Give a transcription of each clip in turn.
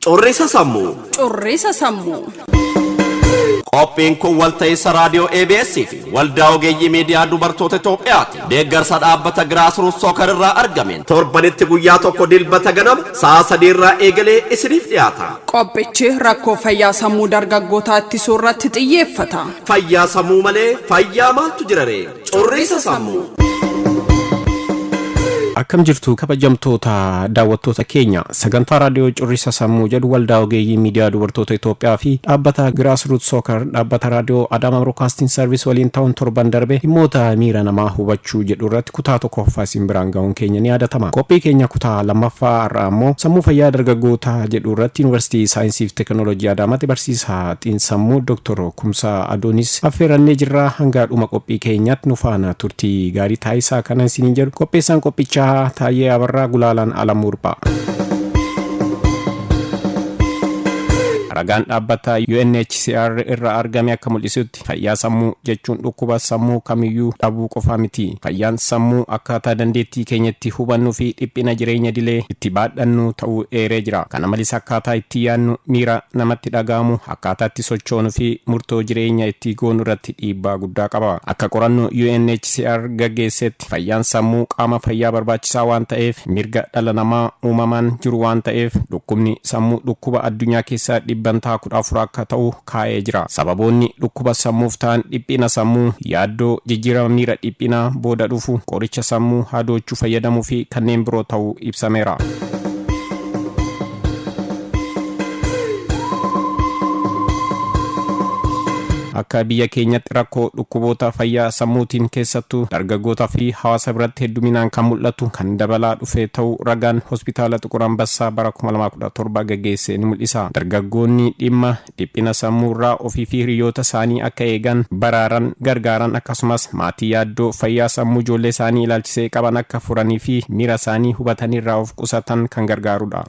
Currisa sammuu. Currisa sammuu. Qophiin kun walta'iinsa raadiyoo ABS fi waldaa ogeeyyii miidiyaa dubartoota Itoophiyaati. Deeggarsa dhaabbata Grassroots Soccer irraa argameen torbanitti guyyaa tokko Dilbata ganama sa'a 3 irraa eegalee isiniif dhiyaata. Qophichi rakkoo fayyaa sammuu dargaggootaa ittisuu irratti xiyyeeffata. Fayyaa sammuu malee fayyaa maaltu jira ree? Currisa sammuu. Akkam jirtu, kabajamtoota daawwattoota keenya? Sagantaa raadiyoo Currisa Sammuu jedhu waldaa ogeeyyii miidiyaa dubartoota Itoophiyaa fi dhaabbata Grassroots Soccer, dhaabbata raadiyoo Adaamaa Broadcasting Service waliin ta'uun torban darbe dhimmoota miira namaa hubachuu jedhu irratti kutaa tokkoffaa isin biraan ga'uun keenya ni yaadatama. Qophii keenya kutaa lammaffaa har'aa immoo sammuu fayyaa dargaggootaa jedhu irratti Yuunivarsiitii Saayinsii fi Teekinooloojii Adaamaatti barsiisaa xiinsammuu Dr. Kumsaa Adoonis affeerannee jirra. Hanga dhuma qophii keenyaatti nu faana turtii gaarii taasisaa kana isiniin jedhu qopheessaan qophichaa Taayyee Abarraa, Gulaalaan Alamuu Hirphaa. Ragaan dhaabbata UNHCR irraa argame akka mul'isutti, fayyaa sammuu jechuun dhukkuba sammuu kamiyyuu dhabuu qofaa miti. Fayyaan sammuu akkaataa dandeettii keenya itti hubannuu fi dhiphina jireenya dilee itti baadhannu ta'uu eeree jira. Kana malees akkaataa itti yaadnu, miira namatti dhaga'amu, akkaataa itti sochoonuu fi murtoo jireenya itti goonu irratti dhiibbaa guddaa qaba. Akka qorannoo UNHCR gaggeessetti, fayyaan sammuu qaama fayyaa barbaachisaa waan ta'eef, mirga dhala namaa uumamaan jiru waan ta'eef, dhukkubni sammuu dhukkuba addunyaa keessaa 14% akka ta'u kaa'ee jira. Sababoonni dhukkuba sammuuf ta'an dhiphina sammuu, yaaddoo, jijjiirama miira dhiphinaa booda dhufu, qoricha sammuu hadoochuu fayyadamuu fi kanneen biroo ta'uu ibsameera. Akka biyya keenyatti rakkoo dhukkuboota fayyaa sammuutiin keessattuu dargaggootaa fi hawaasa biratti hedduminaan kan mul'atu kan dabalaa dhufe ta'uu ragaan Hospitaala Xuqur Ambassaa bara 2017 gaggeesse ni mul'isa. Dargaggoonni dhimma dhiphina sammuu irraa ofii fi hiriyoota isaanii akka eegan, baraaran, gargaaran, akkasumas maatii yaaddoo fayyaa sammuu ijoollee isaanii ilaalchisee qaban akka furanii fi miira isaanii hubatanii irraa of qusatan kan gargaarudha.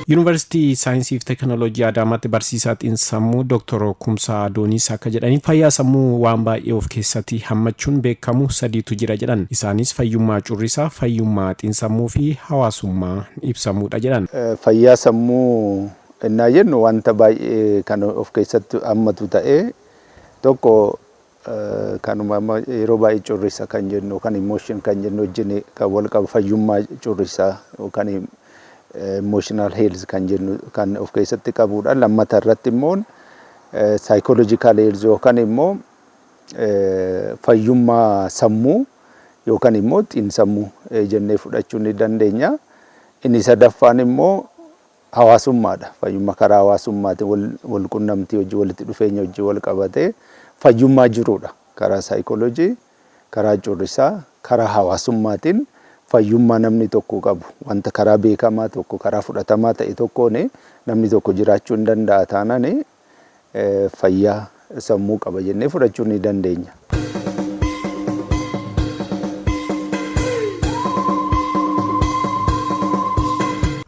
Yuunivarsiitii Saayinsii fi Teekinooloojii Adaamaatti barsiisaa xiinsammuu Dr. Kumsaa Adooniis akka jedhanitti, fayyaa sammuu waan baay'ee of keessatti hammachuun beekamu sadiitu jira jedhan. Isaanis fayyummaa currisaa, fayyummaa xiinsammuu fi hawaasummaa ibsamuudha jedhan. Fayyaa sammuu ennaa jennu wanta baay'ee kan of keessatti hammatu ta'ee, tokko kanuma amma yeroo baay'ee currisa kan jennu yookaan emotion kan jennu wajjin kan wal qabu, fayyummaa currisaa yookaan emotional health kan jennu kan of keessatti qabudha. Lammata irratti immoo psychological health yookaan immoo fayyummaa sammuu yookaan immoo xiinsammuu jennee fudhachuu ni dandeenya. Inni sadaffaan immoo hawaasummaadha. Fayyummaa karaa hawaasummaatiin wal qunnamtii hojii walitti dhufeenya hojii wal qabatee fayyummaa jirudha. Karaa saayikooloojii, karaa currisaa, karaa hawaasummaatiin fayyummaa namni tokko qabu, wanta karaa beekamaa tokko, karaa fudhatamaa ta'e tokkoon namni tokko jiraachuu hin danda'a taanaan, fayyaa sammuu qaba jennee fudhachuu ni dandeenya.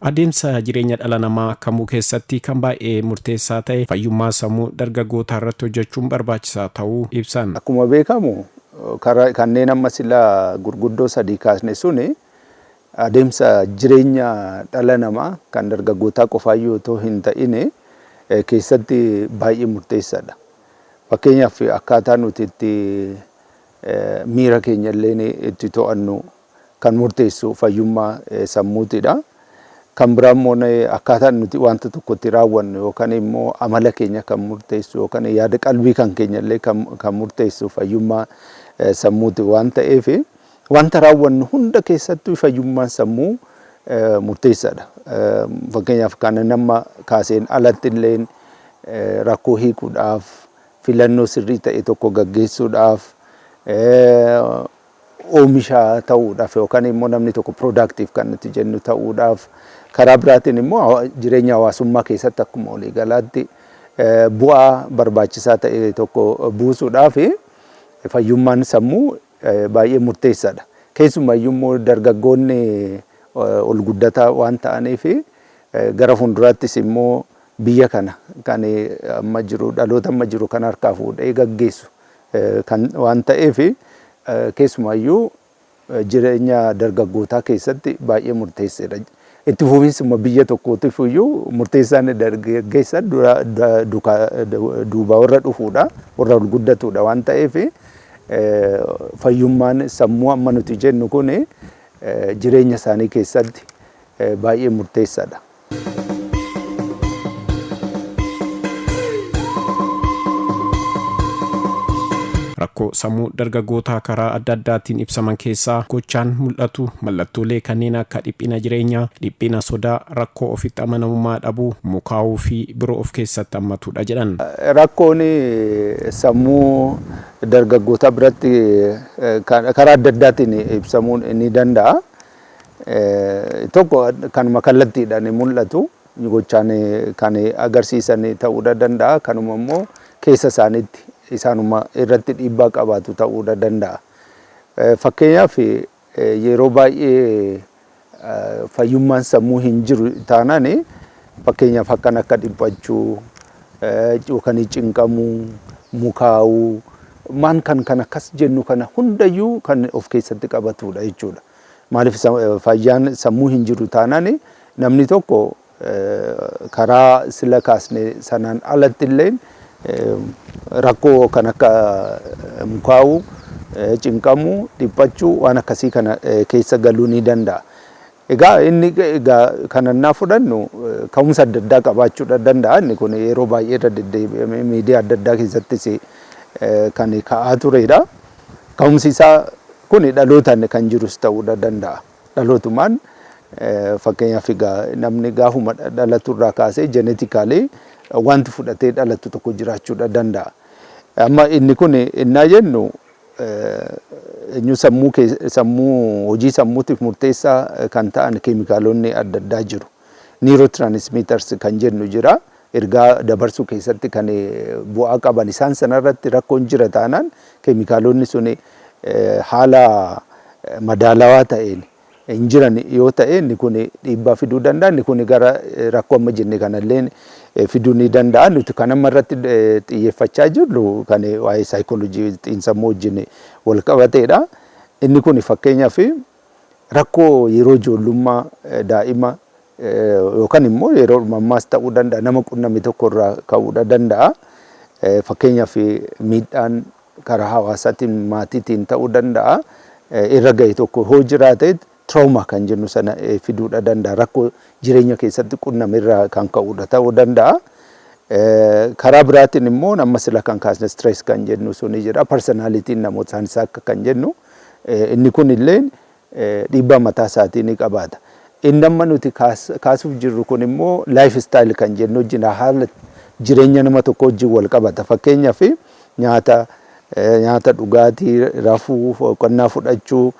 Adeemsa jireenya dhala namaa kamuu keessatti kan baay'ee murteessaa ta'e fayyummaa sammuu dargaggootaa irratti hojjechuun barbaachisaa ta'uu ibsan. Akkuma beekamu, kanneen amma silaa gurguddoo sadii kaasne suni adeemsa jireenya dhala namaa kan dargaggootaa qofaayyuu otoo hin ta'in keessatti baay'ee murteessaadha. Fakkeenyaaf, akkaataa nuti itti miira keenya illee itti to'annu kan murteessu fayyummaa sammuutidha. Kan biraa immoo akkaataa nuti wanta tokko itti raawwannu yookaan immoo amala keenya kan murteessu yookaan yaada qalbii kan keenya illee kan murteessu fayyummaa sammuuti waan ta'eef, wanta raawwannu hunda keessattuu fayyummaan sammuu murteessaadha. Fakkeenyaaf, kan nama kaaseen alatti illee rakkoo hiikuudhaaf, filannoo sirrii ta'e tokko gaggeessuudhaaf, oomisha ta'uudhaaf yookaan immoo namni tokko productive kan nuti jennu ta'uudhaaf, karaa biraatiin immoo jireenya hawaasummaa keessatti akkuma waliigalaatti bu'aa barbaachisaa ta'e tokko buusuudhaaf fayyummaan sammuu baay'ee murteessaadha. Keessumayyuu immoo dargaggoonni ol guddataa waan ta'aniif, gara fuulduraattis immoo biyya kana kan amma jiru, dhaloota amma jiru kan harkaa fuudhee gaggeessu kan waan ta'eef, keessumayyuu jireenya dargaggootaa keessatti baay'ee murteessadha. Itti fufiinsuma biyya tokkootiif iyyuu murteessaan dargaggeessa duuba warra dhufuudha, warra ol guddatudha waan ta'eef, fayyummaan sammuu amma nuti jennu kun jireenya isaanii keessatti baay'ee murteessaadha. Rakkoo sammuu dargaggootaa karaa adda addaatiin ibsaman keessaa gochaan mul'atu mallattoolee kanneen akka dhiphina jireenyaa, dhiphina sodaa, rakkoo ofitti amanamummaa dhabuu, mukaa'uu fi biroo of keessatti hammatudha jedhan. Rakkoon sammuu dargaggoota biratti karaa adda addaatiin ibsamuu ni danda'a. Tokko kanuma kallattiidhaan mul'atu, gochaan kan agarsiisan ta'uu danda'a. Kanuma immoo keessa isaaniitti isaanuma irratti dhiibbaa qabaatu ta'uu danda'a. Fakkeenyaaf, yeroo baay'ee fayyummaan sammuu hin jiru taanaan, fakkeenyaaf akkan akka dhiphachuu yookaan cinqamuu, mukaa'uu, maan kan kan akkas jennu kana hundayyuu kan of keessatti qabatudha jechuudha. Maaliif, fayyaan sammuu hin jiru taanaan namni tokko karaa sila kaasne sanaan alatti illee rakkoo kan akka mukaa'uu, cinqamuu, dhiphachuu, waan akkasii kana keessa galuu ni danda'a. Egaa inni egaa kanannaa fudhannu ka'umsa adda addaa qabaachuu danda'a. Inni kun yeroo baay'ee irra deddeebi'amee miidiyaa adda addaa keessattis kan ka'aa turedha. Ka'umsi isaa kun dhalootaan kan jirus ta'uu danda'a. Dhalootumaan, fakkeenyaaf, egaa namni gaafuma dhalatu irraa kaasee genetically wanti fudhatee dhalatu tokko jiraachuu danda'a. Amma inni kun innaa jennu, eenyu, sammuu sammuu hojii sammuutiif murteessaa kan ta'an keemikaalonni adda addaa jiru. Neurotransmitters kan jennu jira. Ergaa dabarsuu keessatti kan bu'aa qaban isaan sanarratti rakkoon jira taanaan, keemikaalonni sun haala madaalawaa ta'een hin jiran yoo ta'e, inni kun dhiibbaa fiduu danda'a. Inni kun gara rakkoo amma jenne kanallee fiduu ni danda'a. Nuti kan amma irratti xiyyeeffachaa jirru kan waa'ee saayikooloojii xiinsammuu wajjin wal qabateedha. Inni kun fakkeenyaaf rakkoo yeroo ijoollummaa daa'ima yookaan immoo yeroo ammaas ta'uu danda'a, nama qunname tokko irraa ka'uu danda'a. Fakkeenyaaf, miidhaan karaa hawaasaatiin, maatiitiin ta'uu danda'a. Irra gahe tokko hoo jiraate, trauma kan jennu sana fiduudha danda'a. Rakkoo jireenya keessatti qunname irraa kan ka'uudha ta'uu danda'a. Karaa biraatiin immoo amma sila kan kaasne stress kan jennu suni jira. Personalityn namoota isaanis akka kan jennu inni kun illee dhiibbaa mataa isaatii ni qabaata. Inni amma nuti kaasuuf jirru kun immoo life style kan jennu wajjin, haala jireenya nama tokko wajjin wal qabata. Fakkeenyaaf, nyaata, dhugaatii, rafuu, boqonnaa fudhachuu,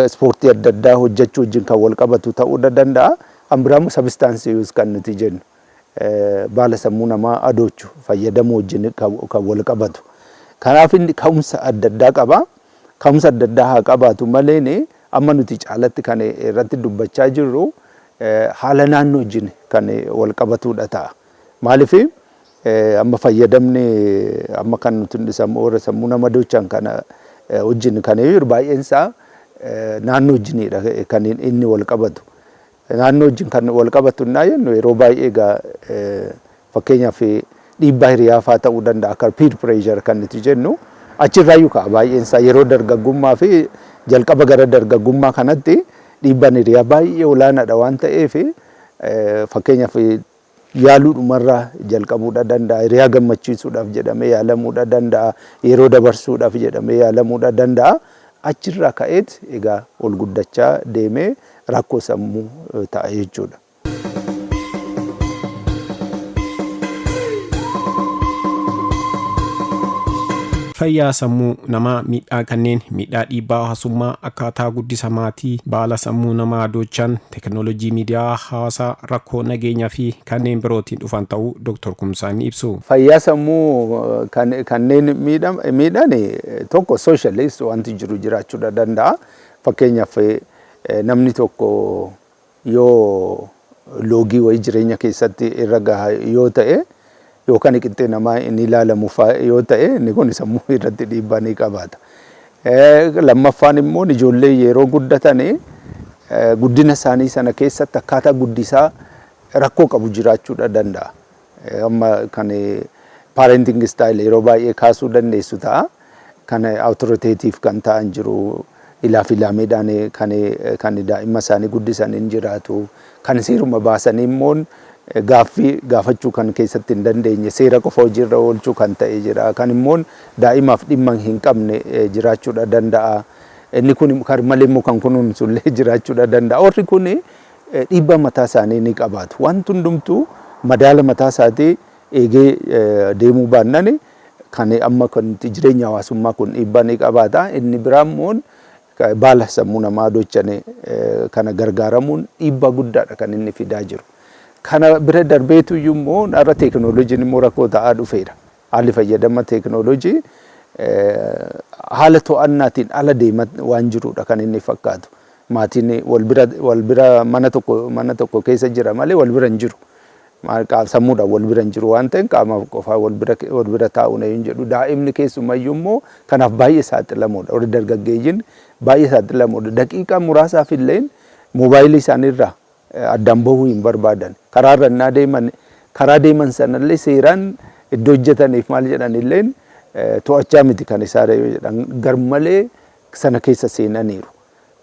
ispoortii adda addaa hojjechuu wajjin kan wal qabatu ta'uu danda'a. Kan biraa immoo substance use kan nuti jennu, baala sammuu namaa adoochu fayyadamuu wajjin kan wal qabatu. Kanaaf inni ka'umsa adda addaa qaba. Ka'umsa adda addaa haa qabaatu malee, amma nuti caalatti kan irratti dubbachaa jirru haala naannoo wajjin kan wal qabatudha ta'a. Maaliif, amma fayyadamni amma kan nuti warra sammuu nama dochan kana wajjin kan jiru baay'een isaa naannoo wajjinidha kan inni wal qabatu. Naannoo wajjin kan wal qabatu innaa jennu, yeroo baay'ee egaa fakkeenyaaf dhiibbaa hiriyaa fa'aa ta'uu danda'a, akka peer pressure kan nuti jennu achirraayyuu ka'a. Baay'een isaa yeroo dargaggummaa fi jalqaba gara dargaggummaa kanatti dhiibbaan hiriyaa baay'ee olaanaadha waan ta'eef, fakkeenyaaf yaaluudhumarraa jalqabuudha danda'a. Hiriyaa gammachiisuudhaaf jedhamee yaalamuudha danda'a. Yeroo dabarsuudhaaf jedhamee yaalamuudha danda'a. Achirraa ka'eet egaa ol guddachaa deemee rakkoo sammuu ta'a jechuudha. Fayyaa sammuu namaa miidhaa kanneen miidhaa dhiibbaa hawaasummaa, akkaataa guddisa maatii, baala sammuu namaa adochan, teekinooloojii, miidiyaa hawaasaa, rakkoo nageenyaa fi kanneen birootiin dhufan ta'uu Dr. Kumsaan ni ibsu. Fayyaa sammuu kanneen miidhan tokko socialist wanti jiru jiraachuu danda'a. Fakkeenyaaf, namni tokko yoo loogii wayii jireenya keessatti irra gaha yoo ta'e, yookaan qixxee namaa inni ilaalamu yoo ta'e, inni kun sammuu irratti dhiibbaa ni qabaata. Lammaffaan immoo ijoollee yeroo guddatanii guddina isaanii sana keessatti akkaataa guddisaa rakkoo qabu jiraachuudha danda'a. Amma kan parenting style yeroo baay'ee kaasuu dandeessu ta'a. Kan authoritative kan ta'an jiru, ilaaf ilaameedhaan kan daa'ima isaanii guddisan hin jiraatu. Kan seeruma baasanii immoo gaaffii gaafachuu kan keessatti hin dandeenye, seera qofa hojiirra oolchuu kan ta'e jira. Kan immoo daa'imaaf dhimma hin qabne jiraachuudha danda'a. Inni kun kan malee immoo kan kunuunsullee jiraachuudha danda'a. Warri kun dhiibbaa mataa isaanii ni qabaatu. Wanti hundumtuu madaala mataa isaatii eegee deemuu baannaan kan amma kan jireenya hawaasummaa kun dhiibbaa ni qabaata. Inni biraa immoo baala sammuu namaa dochane kana gargaaramuun dhiibbaa guddaadha kan inni fidaa jiru. Kana bira darbeetu immoo har'a teekinooloojiin immoo rakkoo ta'aa dhufeera. Haalli fayyadama teekinooloojii haala to'annaatiin ala deemaa waan jirudha kan inni fakkaatu. Maatiin wal bira mana tokko keessa jira malee wal bira hin jiru. Sammuudhaan wal bira hin jiru waan ta'eef, qaama qofaa wal bira taa'uun hin jedhu. Daa'imni keessumayyuu immoo kanaaf baay'ee saaxilamuudha. Warri dargaggeeyyiin baay'ee saaxilamuudha. Daqiiqaa muraasaaf illee moobaayilii isaaniirraa addaan bahuu hin barbaadan. Karaarra innaa deeman, karaa deeman sanallee seeraan iddoo hojjetaniif maal jedhan illeen to'achaa miti kan isaan jedhan, garmalee sana keessa seenaniiru.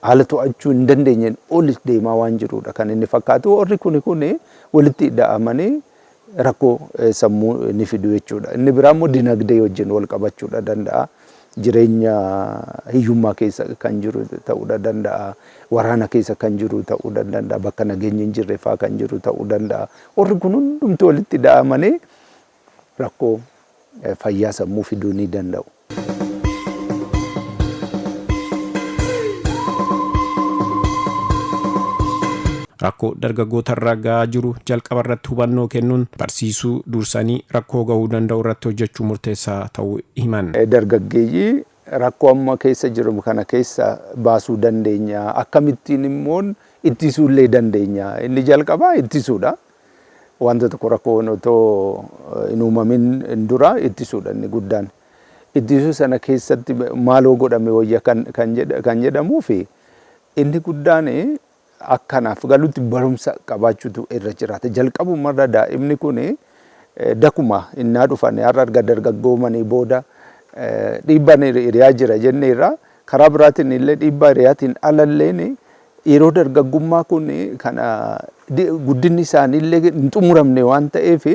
Haala to'achuu hin dandeenyeen ol deemaa waan jirudha kan inni fakkaatu. Warri kuni walitti hidhamanii rakkoo sammuu ni fidu jechuudha. Inni biraa immoo dinagdee wajjin wal qabachuudha danda'a. Jireenya hiyyummaa keessa kan jiru ta'uudha danda'a. Waraana keessa kan jiru ta'uu danda'a. Bakka nageenyi hin jirre fa'aa kan jiru ta'uu danda'a. Warri kun hundumtuu walitti hidhamanii rakkoo fayyaa sammuu fiduu ni danda'u. Rakkoo dargaggoota irra gahaa jiru jalqaba irratti hubannoo kennuun barsiisuu dursanii rakkoo gahuu danda'u irratti hojjechuu murteessaa ta'uu himan. Dargaggeeyyii rakkoo amma keessa jiru kana keessa baasuu dandeenya. Akkamittiin immoo ittisuu illee dandeenya? Inni jalqabaa ittisuudha. Wanta tokko rakkoon otoo hin uumamin dura ittisuudha inni guddaan. Ittisuu sana keessatti maaloo godhame wayya kan jedhamuu fi inni guddaan akkanaaf galutti barumsa qabaachuutu irra jiraata. Jalqabumarra daa'imni kun dakuma innaa dhufan, har'a erga dargaggoomanii booda dhiibbaan hiriyaa jira jenneerra. Karaa biraatiin illee dhiibbaa hiriyaatiin alalleen yeroo dargaggummaa kun kana guddinni isaaniillee hin xumuramne waan ta'eef,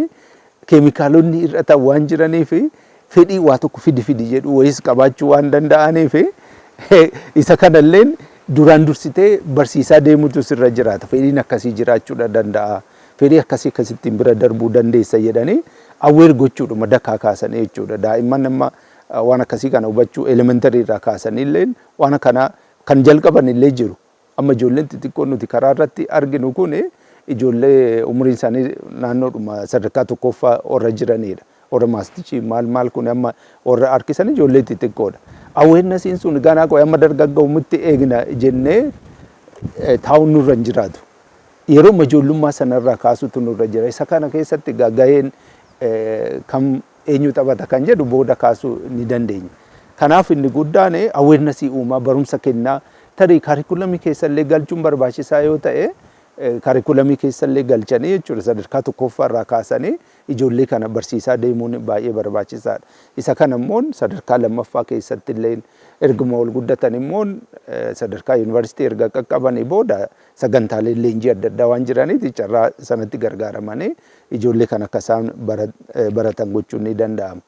keemikaalonni hir'atan waan jiraniif, fedhii waa tokko fidi fidi jedhu wayis qabaachuu waan danda'aniif, isa kanalleen duraan dursitee barsiisaa deemutu sirra jiraata. Fedhiin akkasii jiraachuudha danda'a. Fedhii akkasii akkasittiin bira darbuu dandeessa jedhanii aware gochuudhuma dakaa kaasanii jechuudha. Daa'imman amma waan akkasii kana hubachuu elementary irraa kaasanii illee waan kana kan jalqaban illee jiru. Amma ijoolleen xixiqqoon nuti karaa irratti arginu kun ijoollee umuriin isaanii naannoodhuma sadarkaa tokkoffaa warra jiranidha. Warra maastichii maal maal kun amma warra harkisan ijoollee xixiqqoodha. Awarenessiin sun ganaa qo'ee amma dargaggoomutti eegna jennee taa'uun nurra hin jiraatu. Yeroo ijoollummaa sanarraa kaasutu nurra jira. Isa kana keessatti gaheen kam eenyu taphata kan jedhu booda kaasuu ni dandeenya. Kanaaf inni guddaan awarenessii uumaa, barumsa kennaa, tarii kaarikulamii keessallee galchuun barbaachisaa yoo ta'e kaarikulamii keessallee galchanii jechuudha, sadarkaa tokkoffaa irraa kaasanii ijoollee kana barsiisaa deemuun baay'ee barbaachisaadha. Isa kana immoo sadarkaa lammaffaa keessatti illee erguma ol guddatan immoo sadarkaa yuunivarsiitii erga qaqqabanii booda sagantaaleen leenjii adda addaa waan jiraniif, carraa sanatti gargaaramanii ijoollee kana akka isaan baratan gochuun ni danda'ama.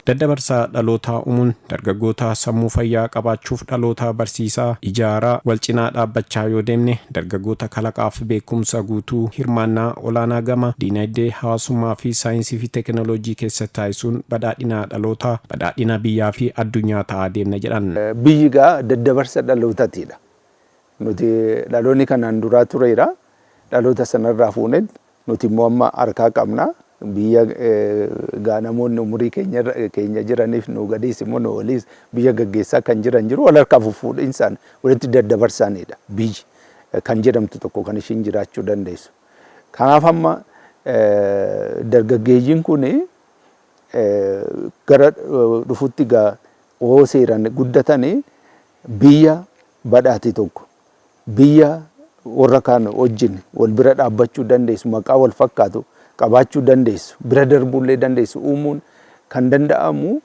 Daddabarsa dhalootaa uumuun dargaggoota sammuu fayyaa qabaachuuf dhaloota barsiisaa ijaaraa wal cinaa dhaabbachaa yoo deemne, dargaggoota kalaqaaf beekumsa guutuu hirmaannaa olaanaa gama diinagdee, hawaasummaa fi saayinsii fi teekinooloojii keessatti taasisuun badhaadhina dhalootaa, badhaadhina biyyaa fi addunyaa ta'aa deemna jedhan. Biyyi gaa daddabarsa dhalootaatiidha. Nuti dhaloonni kanaan duraa tureera. Dhaloota sanarraa fuunee nuti immoo amma harkaa qabna. Biyya gaa namoonni umurii keenya jiraniif nu gadiis immoo nu oliis biyya gaggeessaa kan jiran jiru, wal harkaa fuudhinsaan walitti daddabarsaanidha biyyi kan jedhamtu tokko kan ishiin jiraachuu dandeessu. Kanaaf amma Dargaggeeyyiin kun gara dhufutti gaa oo seeraan guddatanii biyya badhaate tokko, biyya warra kaan wajjin wal bira dhaabbachuu dandeessu, maqaa wal fakkaatu qabaachuu dandeessu, bira darbuullee dandeessu uumuun kan danda'amu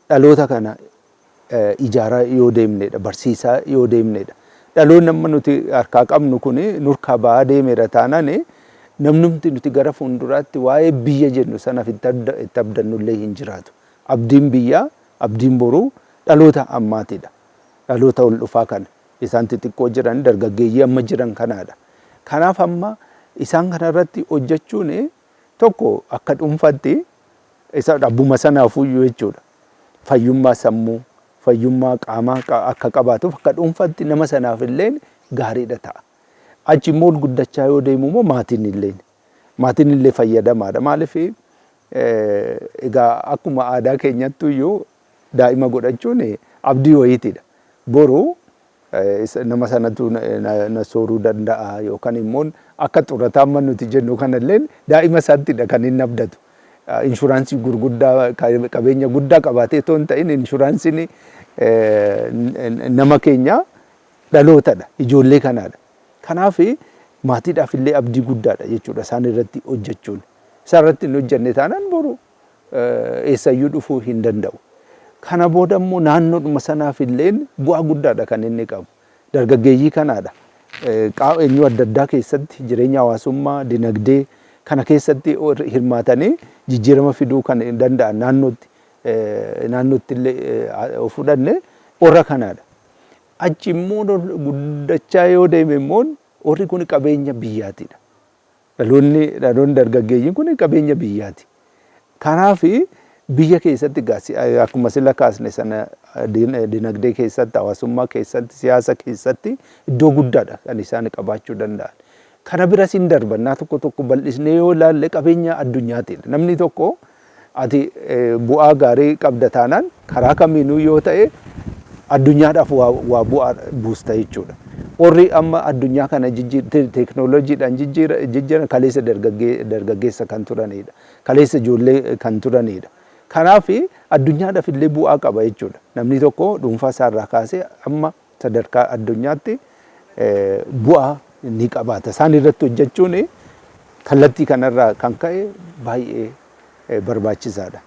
dhaloota kana ijaaraa yoo deemnedha, barsiisaa yoo deemnedha. Dhaloonni amma nuti harkaa qabnu kun nurkaa ba'aa deemeera taanaan, namnumti nuti gara fuulduraatti waa'ee biyya jennu sanaaf itti abdannullee hin jiraatu. Abdiin biyyaa, abdiin boruu dhaloota ammaatidha. Dhaloota ol dhufaa kana. Isaan xixiqqoo jiran, dargaggeeyyii amma jiran kanaadha. Kanaaf amma isaan kanarratti hojjechuun tokko akka dhuunfaatti isa abbuma sanaafuyyuu jechuudha. Fayyummaa sammuu, fayyummaa qaamaa akka qabaatuuf akka dhuunfaatti nama sanaaf illee gaariidha ta'a. Achi immoo ol guddachaa yoo deemu immoo maatiin illee fayyadamaadha. Maaliif, egaa akkuma aadaa keenyattu iyyuu daa'ima godhachuun abdii wayiitidha. Boru nama sanatu na sooruu danda'a yookaan immoo akka xurataa amma nuti jennu kanallee daa'ima isaattidha kan inni abdatu. Inshuraansii gurguddaa, qabeenya guddaa qabaatee otoo hin ta'in, inshuraansiin nama keenya dhalootadha, ijoollee kanaadha. Kanaaf maatiidhaaf illee abdii guddaadha jechuudha isaan irratti hojjechuun. Isaan irratti hin hojjenne taanaan boru eessayyuu dhufuu hin danda'u. Kana booda immoo naannoodhuma sanaaf illee bu'aa guddaadha kan inni qabu. Dargaggeeyyii kanaadha. Qaama eenyu adda addaa keessatti jireenya hawaasummaa, dinagdee kana keessatti hirmaatanii jijjiirama fiduu kan danda'an naannootti illee fudhanne warra kanaadha. Achi immoo guddachaa yoo deeme immoo warri kun qabeenya biyyaatidha. Dhaloonni dargaggeeyyiin kun qabeenya biyyaati. Kanaaf biyya keessatti akkuma sila kaasne sana dinagdee keessatti, hawaasummaa keessatti, siyaasa keessatti iddoo guddaadha kan isaan qabaachuu danda'an. Kana biras hin darbannaa, tokko tokko bal'isnee yoo ilaalle qabeenya addunyaatiidha. Namni tokko ati bu'aa gaarii qabda taanaan, karaa kamiinuu yoo ta'e, addunyaadhaaf waa bu'aa buusta jechuudha. Warri amma addunyaa kana teeknooloojiidhaan jijjiiran kaleessa dargaggeessa kan turanidha. Kaleessa ijoollee kan turanidha. Kanaaf addunyaadhaaf illee bu'aa qaba jechuudha. Namni tokko dhuunfaa isaarraa kaasee amma sadarkaa addunyaatti bu'aa ni qabaata. Isaan irratti hojjechuun kallattii kanarraa kan ka'e baay'ee barbaachisaadha.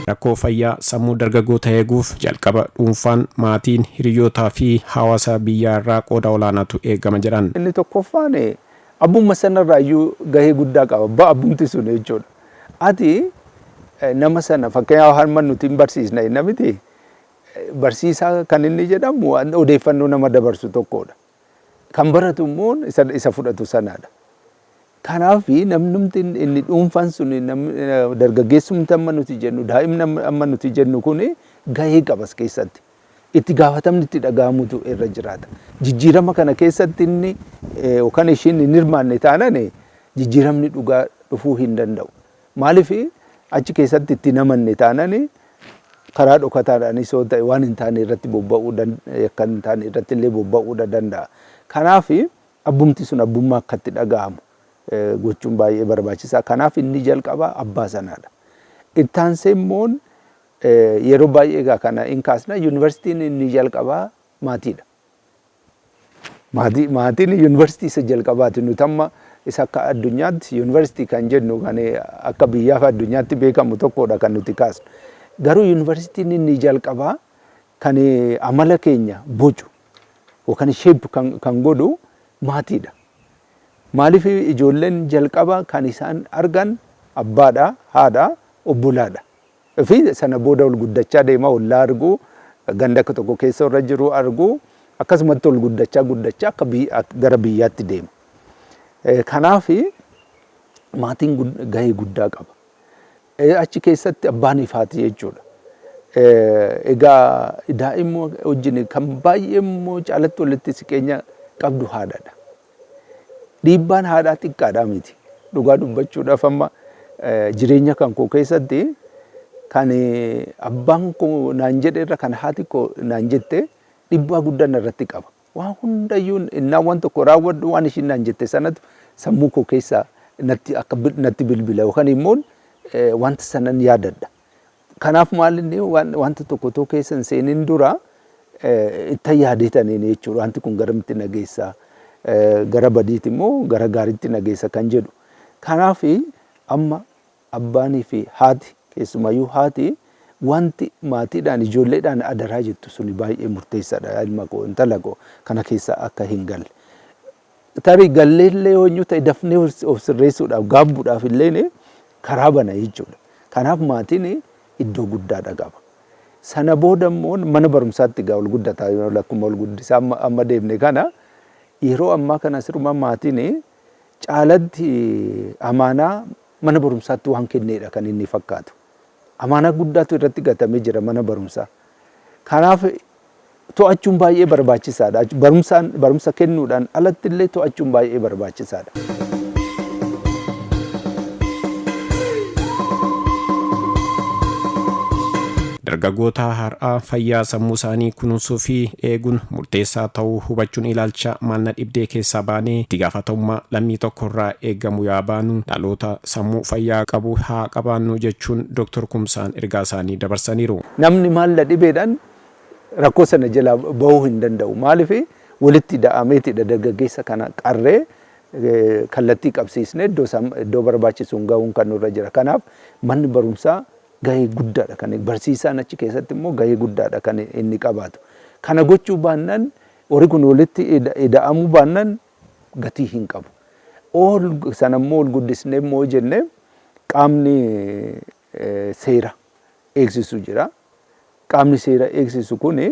Rakkoo fayyaa sammuu dargaggoota eeguuf jalqaba dhuunfaan, maatiin, hiriyootaa fi hawaasa biyyaa irraa qooda olaanaatu eegama jedhan. Inni tokkoffaan abbumma sanarraa iyyuu gahee guddaa qaba. Abbaa abbumti sun jechuudha. Ati nama sana, fakkeenyaaf, harma nuti hin barsiisna namiti, barsiisaa kan inni jedhamu odeeffannoo nama dabarsu tokkodha. Kan baratu immoo isa fudhatu sanadha. Kanaaf namnumti inni dhuunfaan sun, dargaggeessumti amma nuti jennu, daa'imni amma nuti jennu kun gahee qabas keessatti. Itti gaafatamni itti dhaga'amutu irra jiraata. Jijjiirama kana keessatti inni yookaan ishiin hin hirmaanne taanaan jijjiiramni dhugaa dhufuu hin danda'u. Maaliif, achi keessatti itti namanne taanaan karaa dhokataadhaanis yoo ta'e waan hin taane irratti bobba'uu, akka hin taane irratti illee bobba'uu danda'a. Kanaaf abbumti sun abbummaa akka itti dhaga'amu gochuun baay'ee barbaachisaa. Kanaaf inni jalqabaa abbaa sanaadha. Ittaansee immoo yeroo baay'ee egaa kana hin kaasna, yuunivarsiitiin inni jalqabaa maatiidha. Maatiin yuunivarsiitii isa jalqabaati. Nuti amma isa akka addunyaatti yuunivarsiitii kan jennu, kan akka biyyaaf addunyaatti beekamu tokkodha kan nuti kaasnu. Garuu yuunivarsiitiin inni jalqabaa kan amala keenya bocu yookaan shape kan godhu maatiidha. Maaliif, ijoolleen jalqaba kan isaan argan abbaadha, haadha, obbolaadha. Fi sana booda ol guddachaa deema, ollaa argu, ganda tokko keessa warra jiru argu, akkasumatti ol guddachaa guddachaa akka gara biyyaatti deema. Kanaaf maatiin gahee guddaa qaba. Achi keessatti abbaan fi haati jechuudha. Egaa daa'imma wajjin kan baay'ee immoo caalatti walitti siqeenya qabdu haadhadha. Dhiibbaan haadhaa xiqqaadhaa miti. Dhugaa dubbachuudhaaf, amma jireenya kan koo keessatti kan abbaan koo naan jedhe irra kan haati koo naan jette dhiibbaa guddaa narratti qaba. Waan hundayyuu innaa waan tokko raawwadhu waan ishiin naan jette sanatu sammuu koo keessaa natti akka natti bilbila yookaan immoo wanta sanan yaadadha. Kanaaf maal inni wanta tokko otoo keessa hin seenin dura itti yaadeetaniin jechuudha. Wanti kun garamitti na geessa, gara badiiti immoo gara gaariitti na geessa kan jedhu. Kanaaf amma abbaanii fi haati, keessumayyuu haati, wanti maatiidhaan ijoolleedhaan adaraa jettu suni baay'ee murteessaadha. Ilma koo, intala koo, kana keessa akka hin galle. Tarii galleellee yoo ta'e dafnee of sirreessuudhaaf, gaabbuudhaaf illee karaa bana jechuudha. Kanaaf maatiin iddoo guddaadha qaba. Sana booda immoo mana barumsaatti gaa ol guddataa, akkuma ol guddisaa amma deemne kana, yeroo ammaa kana siruma maatiin caalatti amaanaa mana barumsaatti waan kenneedha kan inni fakkaatu. Amaanaa guddaatu irratti gatamee jira mana barumsaa. Kanaaf to'achuun baay'ee barbaachisaadha. Barumsaan, barumsa kennuudhaan alatti illee to'achuun baay'ee barbaachisaadha. Dargaggoota har'aa fayyaa sammuu isaanii kunuunsuu fi eeguun murteessaa ta'uu hubachuun ilaalcha maalna dhibdee keessaa baanee itti gaafatamummaa lammii tokkorraa eegamu yaa baanu, dhaloota sammuu fayyaa qabu haa qabaannu jechuun Dr. Kumsaan ergaa isaanii dabarsaniiru. Namni maalla dhibeedhaan rakkoo sana jalaa bahuu hin danda'u. Maaliif? Walitti da'ameetidha. Dargaggeessa kana qarree kallattii qabsiisnee iddoo barbaachisuun gahuun kan nurra jira. Kanaaf manni barumsaa gahee guddaadha kan, barsiisaan achi keessatti immoo gahee guddaadha kan inni qabaatu. Kana gochuu baannaan, horii kun walitti ida'amuu baannaan gatii hin qabu. Ol sana immoo ol guddisnee immoo jennee qaamni seera eegsisu jira. Qaamni seera eegsisu kuni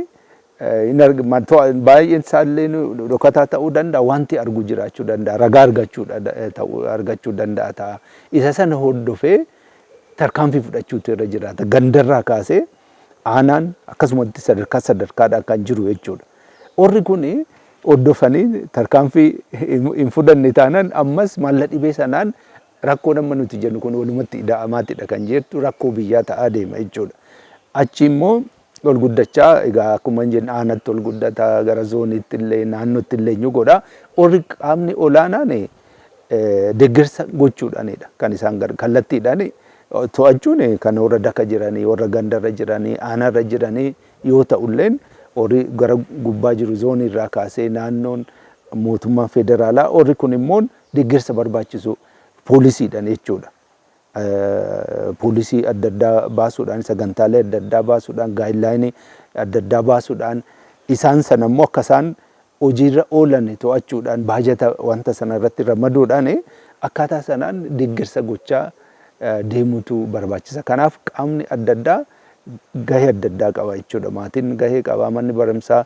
baay'een isaallee dhokataa ta'uu danda'a, wanti argu jiraachuu danda'a, ragaa argachuu danda'a ta'a. Isa sana hordofee tarkaanfii fudhachuutu irra jiraata. Gandarraa kaasee aanaan akkasumatti sadarkaa sadarkaadhaan kan jiru jechuudha. Warri kun hordofanii tarkaanfii hin fudhanne taanaan ammas maalla dhibee sanaan rakkoo nama nuti jennu kun walumatti ida'amaatidha kan jettu rakkoo biyyaa ta'aa deema jechuudha. Achi immoo ol guddachaa egaa akkuma hin jenne aanatti ol guddataa, gara zooniitti illee, naannootti illee ni godha. Warri qaamni olaanaan deeggarsa gochuudhaanidha kan isaan kallattiidhaan to'achuun kan warra daka jiranii, warra gandarra jiranii, aanarra jiranii yoo ta'ulleen, warri gara gubbaa jiru zoonii irraa kaasee naannoon, mootummaan federaalaa, warri kun immoo deeggarsa barbaachisu poolisiidhaan jechuudha. Poolisii adda addaa baasuudhaan, sagantaalee adda addaa baasuudhaan, guideline adda addaa baasuudhaan, isaan sana immoo akka isaan hojiirra oolan to'achuudhaan, baajata wanta sana irratti ramaduudhaan, akkaataa sanaan deeggarsa gochaa deemutu barbaachisa. Kanaaf qaamni adda addaa gahee adda addaa qaba jechuudha. Maatiin gahee qaba, manni barumsaa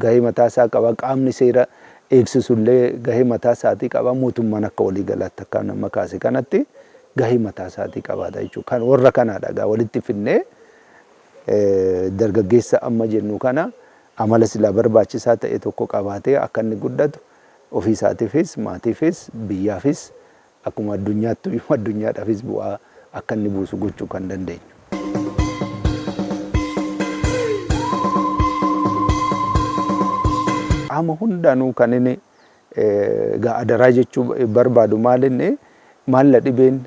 gahee mataa isaa qaba, qaamni seera eegsisullee gahee mataa isaatii qaba, mootummaan akka waliigalaatti akka nama kaase kanatti gahee mataa isaatii qabaata jechuudha. Kan warra kanaadha egaa walitti finnee dargaggeessa amma jennu kana amala silaa barbaachisaa ta'e tokko qabaatee akka inni guddatu, ofii isaatiifis, maatiifis, biyyaafis, akkuma addunyaatti addunyaadhaafis bu'aa akka inni buusu gochuu kan dandeenyu. Qaama hundaanuu kan inni egaa adaraa jechuu barbaadu maalinni maalla dhibeen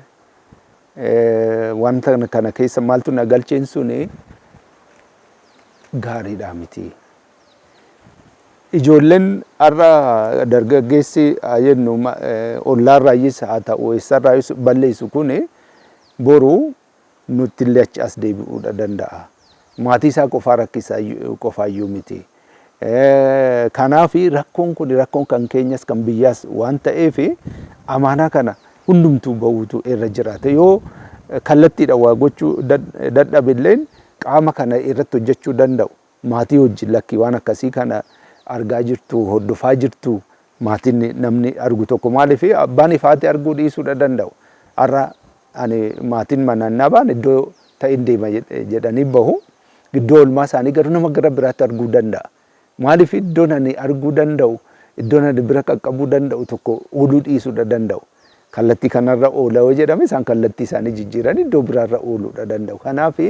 wanta kana keessa maaltu na galcheen suni gaariidha miti. Ijoolleen har'a dargaggeessi jennu ollaarraayyis haa ta'u, eessarraayyis balleessu kuni boru nutti illee achi as deebi'uudha danda'a. Maatii isaa qofaa rakkisaa qofaayyuu miti. Kanaaf rakkoon kun rakkoon kan keenyas kan biyyaas waan ta'eef amaanaa kana hundumtuu bahuutu irra jiraata. Yoo kallattiidhaan waa gochuu dadhabilleen qaama kana irratti hojjechuu danda'u. Maatii wajjin lakkii waan akkasii kana argaa jirtu, hordofaa jirtu, maatiin namni argu tokko, maaliif abbaan ifaati arguu dhiisuudha danda'u. Har'a ani maatiin manaan ba'an iddoo ta'in deema jedhanii bahu. Iddoo oolmaa isaanii garuu nama gara biraatti arguu danda'a. Maaliif iddoon ani arguu danda'u, iddoon ani bira qaqqabuu danda'u tokko ooluu dhiisuudha danda'u. Kallattii kanarra oola yoo jedhame isaan kallattii isaanii jijjiiran iddoo biraarra ooluudha danda'u. Kanaaf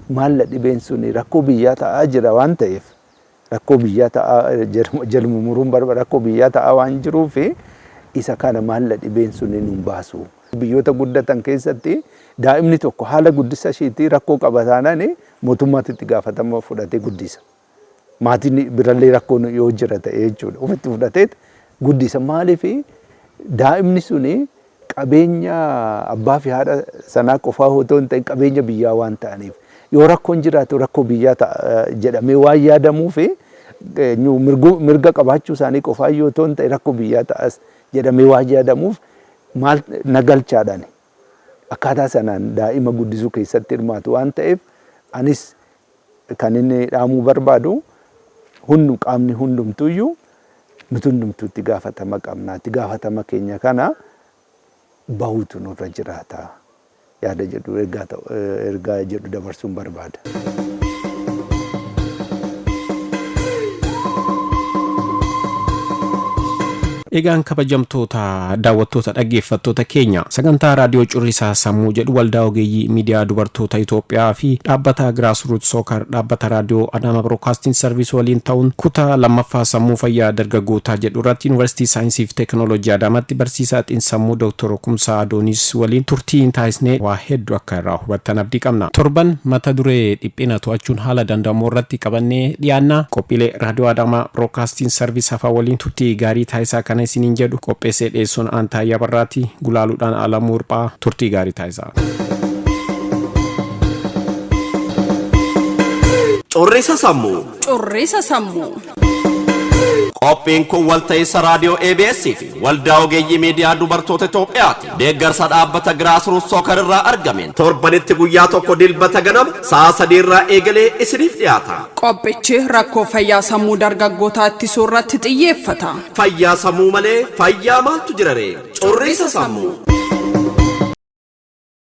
maalla dhibeen suni rakkoo biyyaa ta'aa jira waan ta'eef Rakkoo biyyaa ta'aa jaluma muruun barbaada, rakkoo biyyaa ta'aa waan jiruuf isa kana maalla dhibeen sun nun baasu. Biyyoota guddatan keessatti daa'imni tokko haala guddisa isheetii rakkoo qaba taanaan mootummaatti itti gaafatama fudhatee guddisa. Maatiin birallee rakkoon yoo jira ta'e jechuudha. Ofitti fudhatee guddisa. Maaliif daa'imni suni qabeenya abbaa fi haadha sanaa qofaa otoo hin ta'in qabeenya biyyaa waan ta'aniif, yoo rakkoon jiraatu rakkoo biyyaa ta'a jedhamee waan yaadamuuf, mirga qabaachuu isaanii qofaa yoo otoo hin ta'in rakkoo biyyaa ta'as jedhamee waan yaadamuuf, maal nagalchaadhaan akkaataa sanaan daa'ima guddisuu keessatti hirmaatu waan ta'eef, anis kan inni dhaamuu barbaadu hundu qaamni hundumtuyyuu nuti hundumtuu itti gaafatama qabna. Itti gaafatama keenya kana bahuutu nurra jiraata yaada jedhu, ergaa jedhu dabarsuun barbaada. Egaan kabajamtoota daawwattoota, dhaggeeffattoota keenya, sagantaa raadiyoo Currisaa Sammuu jedhu Waldaa Ogeeyyii Miidiyaa Dubartoota Itoophiyaa fi dhaabbata Grassroot Soccer, dhaabbata raadiyoo Adaama Broadcasting Service waliin ta'uun kutaa lammaffaa sammuu fayyaa dargaggootaa jedhu irratti Yuunivarsiitii Saayinsii fi Teekinooloojii Adaamaatti barsiisaa xiinsammuu Dooktor Kumsaa Adooniis waliin turtii taasisnee waa hedduu akka irraa hubattan abdii qabna. Torban mata duree dhiphina to'achuun haala danda'amu irratti qabannee dhiyaanna. Qophiilee raadiyoo Adaamaa Broadcasting Service hafaa waliin turtii gaarii taasisaa kana isiniin jedhu qopheessee dhiyeessuun Aantaayyaa Barraati, gulaaluudhaan Alamuu Hirphaa. Turtii gaarii taasisaa. Currisa sammuu. Currisa sammuu. Qophiin kun walta'iinsa raadiyoo ABS fi Waldaa Ogeeyyii Miidiyaa Dubartoota Itoophiyaati. Deeggarsa dhaabbata Grassroots Soccer irraa argameen torbanitti guyyaa tokko Dilbata ganama sa'a 3 irraa eegalee isiniif dhiyaata. Qophichi rakkoo fayyaa sammuu dargaggootaa ittisuu irratti xiyyeeffata. Fayyaa sammuu malee fayyaa maaltu jira ree? Currisa sammuu.